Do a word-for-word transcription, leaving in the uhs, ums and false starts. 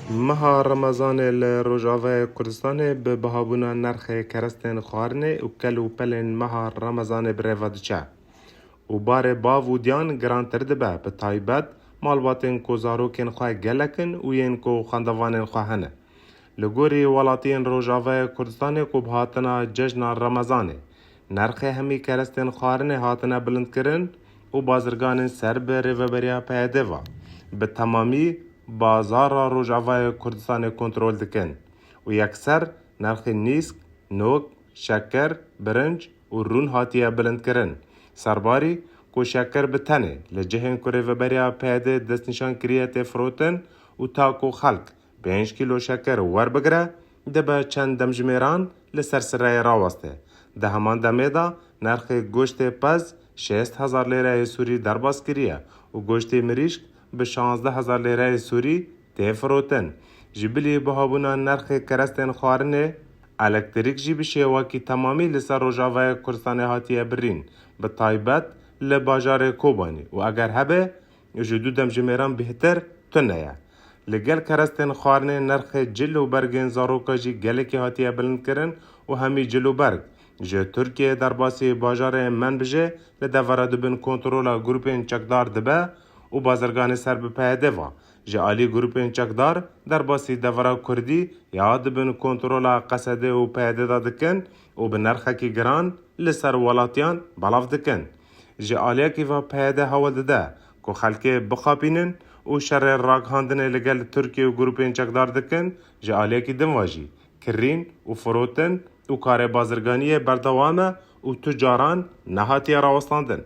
Meha Remezanê li Rojavayê Kurdistanê bi bihabûna nerxê kerestên xwarinê û kel û pelên meha Remezanê bi rêve diçe û barê bav û diyan girantir dibe, bi taybet malbatên ku zarokên xwe gelek in û yên ku xwendevanên xwe hene. Li gorî welatiyên Rojavayê Kurdistanê ku bi hatina cejna Remezanê nerxê hemî kerestên xwarinê hatine bilindkirin û bazirganên ser bi rêveberiya P Y D ve bi temamî bazara Rojavayê Kurdistanê kontrol dikin û yekser nerxê nîsk, nok, şeker, birinc û rûn hatiye bilindkirin. Serbarî ku şeker bi tenê li cihên ku rêveberiya P Y D destnîşan kiriye tê firotin û ta ku xelk pênc kîlo şeker werbigire, dibe çend demjimêran li ser sireyê raweste. Di heman demê de nerxê goştê pez şêst hezar lêreyê Sûrî derbas kiriye û goştê mirîşk bi şazdeh hezar lêreyê Sûrî tê firotin. Ji bilî bihabûna nerxê kerestên xwarinê, elektrîk jî bi şêwekî temamî li ser Rojavayê Kurdistanê hatiye birîn, bi taybet li bajarê Kobanî û eger hebe, ji du demjimêran bêhtir tune ye. Li gel kerestên xwarinê nerxê cil û bergên zaroka jî gelekî hatiye bilindkirin û hemî cil û berg ji Tirkiyeyê derbasî bajarê Menbijê li devera dibin kontrola grûpên çekdar dibe û bazirganê ser bi P Y D ve ji alî grûpên çekdar derbasî devera Kurdî ya dibin kontrola Qesedê û P Y D de dikin û bi nerxekî giran li ser welatiyan belav dikin. Ji aliyekî ve P Y D hewl dide ku xelkê bixapînin û şerê ragihandinê li gel Tirkiye û grûpên çekdar dikin, ji aliyekî din ve jî kirîn û firotin û karê bazirganiyê berdewam e û tu caran nehatiye rawestandin.